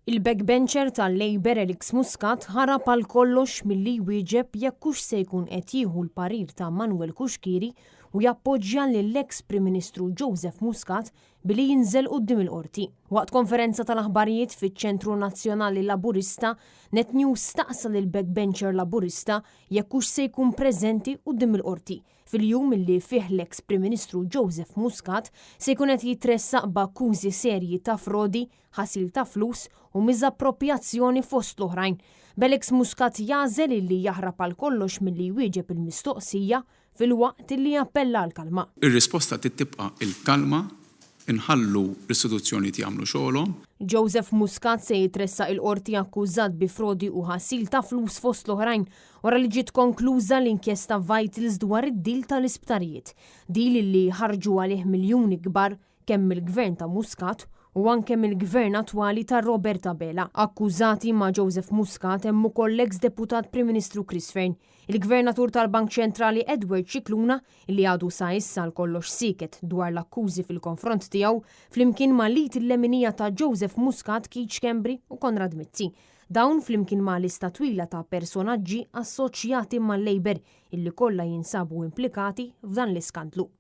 Il-backbencher tal-Labour Alex Muscat ħarab għal kollox milli jwieġeb jekk hux se jkun qed jieħu l-parir ta' Manuel Cuschieri u jappoġġja lill-eks Prim Ministru Joseph Muscat billi jinżel quddiem il-Qorti. Waqt konferenza tal-aħbarijiet fiċ-Ċentru Nazzjonali Laburista, Net News staqsa lill-backbencher Laburista jekk hux se jkun preżenti quddiem il-Qorti fil-jum li fih l-eks Prim Ministru Joseph Muscat se jkun qed jitressaq b'akkużi serji ta' frodi, ħasil ta' flus u miżapproprjazzjoni fost l-oħrajn. B'Alex Muscat jagħżel illi jaħrab għal kollox milli jwieġeb il-mistoqsija filwaqt illi jappella għall-kalma. Ir-risposta trid tibqa' l-kalma, inħallu l-istituzzjonijiet jagħmlu xogħolhom. Joseph Muscat se jitressaq il-Qorti akkużat bi frodi u ħasil ta' flus fost l-oħrajn wara li ġiet konkluża l-inkjesta Vitals dwar id-deal tal-isptarijiet. Deal illi ħarġu għalih miljuni kbar kemm mill-Gvern ta' Muscat u anke mill-Gvern attwali ta' Robert Abela. Akkużati ma' Joseph Muscat hemm ukoll l-eks Deputat Prim Ministru Chris Fearne, il-Gvernatur tal-Bank Ċentrali Edward Scicluna li għadu sa issa għal kollox sieket dwar l-akkużi fil-konfront tiegħu, flimkien ma' l-id il-leminija ta' Joseph Muscat Keith Schembri u Konrad Mizzi. Dawn flimkien ma' lista twila ta' personaġġi assoċjati mal-Labour illi kollha jinsabu implikati f'dan l-iskandlu.